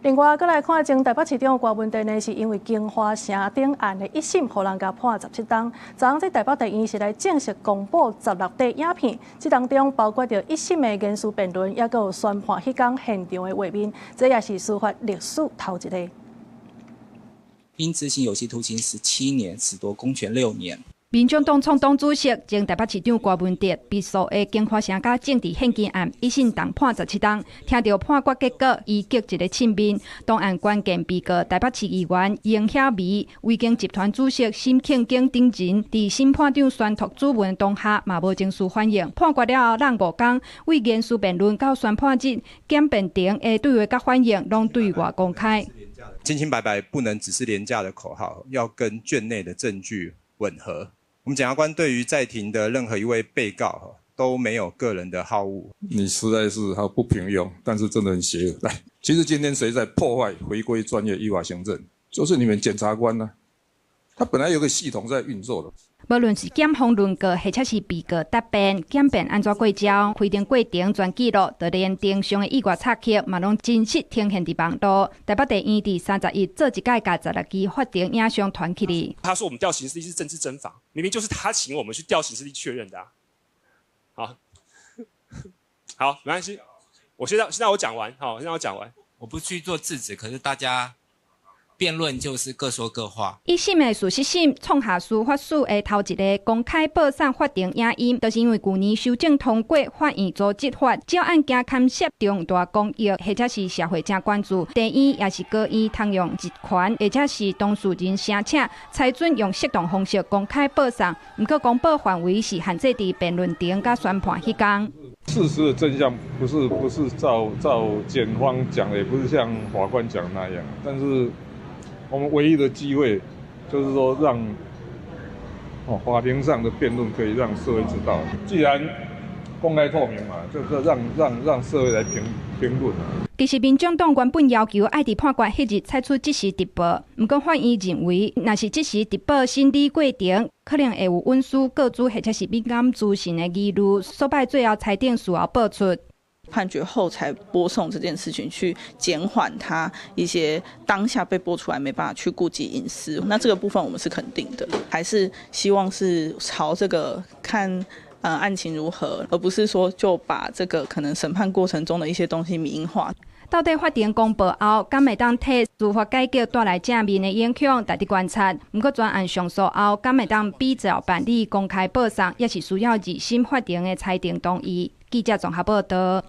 另外，閣來看前台北市長柯文哲呢，是因為京華城頂案的一審，予人共判17冬。昨昏這台北地院是來正式公布16塊影片，這當中包括著一審的言詞辯論，抑閣有宣判彼工現場的畫面，這也是司法歷史頭一个。應執行有期徒刑17年，褫奪公權6年。民眾黨創黨主席、前台北市長柯文哲被訴的京華城佮政治獻金案一審重判十七冬，聽著判決結果，伊激一个凊面。當案關鍵被告台北市議員顏曉薇、維京集團主席沈慶京等人，佇審判長宣讀主文當下嘛無情緒反應。判決了後，隔5工，對言詞辯論到宣判日，檢辯庭的對話佮反應攏對外公開。清清白白不能只是廉價的口號，要跟卷內的證據吻合。我們檢察官對於在庭的任何一位被告都沒有個人的好惡。你實在是好不平庸，但是真的很邪惡。來，其實今天誰在破壞回歸專業依法行政，就是你們檢察官呢。他本來有個系統在運作的。無論是檢方論告，或者是被告答辯，檢辯按怎過招，開庭過程全記錄，就連庭上的意外插曲，嘛攏真實呈現佇網路。台北地院佇31做一擺共16支法庭影像傳起來。他說我們調行事曆是政治偵訪，明明就是他請我們去調行事曆確認的啊。好，好，沒關係，我現在我講完，好，現在我講完。我不去做制止，可是大家辯論就是各說各話。一審的事實審創下司法史的頭一个公開播送法庭影音，就是因為舊年修正通過法院組織法，只要案件牽涉重大公益或者是社會正關注，地院抑是高院通用職權，或者是當事人申請，才準用適當方式公開播送。毋過公布範圍是限制佇辯論庭佮宣判彼工。事實的真相不是照檢方講的，也不是像法官講那樣，但是我們唯一的機會，就是說讓法庭上的辯論可以讓社會知道。既然公開透明嘛，就是讓社會來評論。其實民眾黨原本要求愛佇判決彼日採取即時直播，毋過法院認為，若是即時直播審理過程，可能會有隱私、個資或者是敏感資訊的疑慮，所以最後裁定事後播出。判決後才播送這件事情，去減緩他一些當下被播出來沒辦法去顧及隱私。那這個部分我們是肯定的，還是希望是朝這個看案情如何，而不是說就把這個可能審判過程中的一些東西迷因化。到底法庭公布後，敢會當替司法改革帶來正面的影響，值得觀察。毋過全案上訴後，敢會當比照辦理公開播送，也是需要二審法庭的裁定同意。記者綜合報道。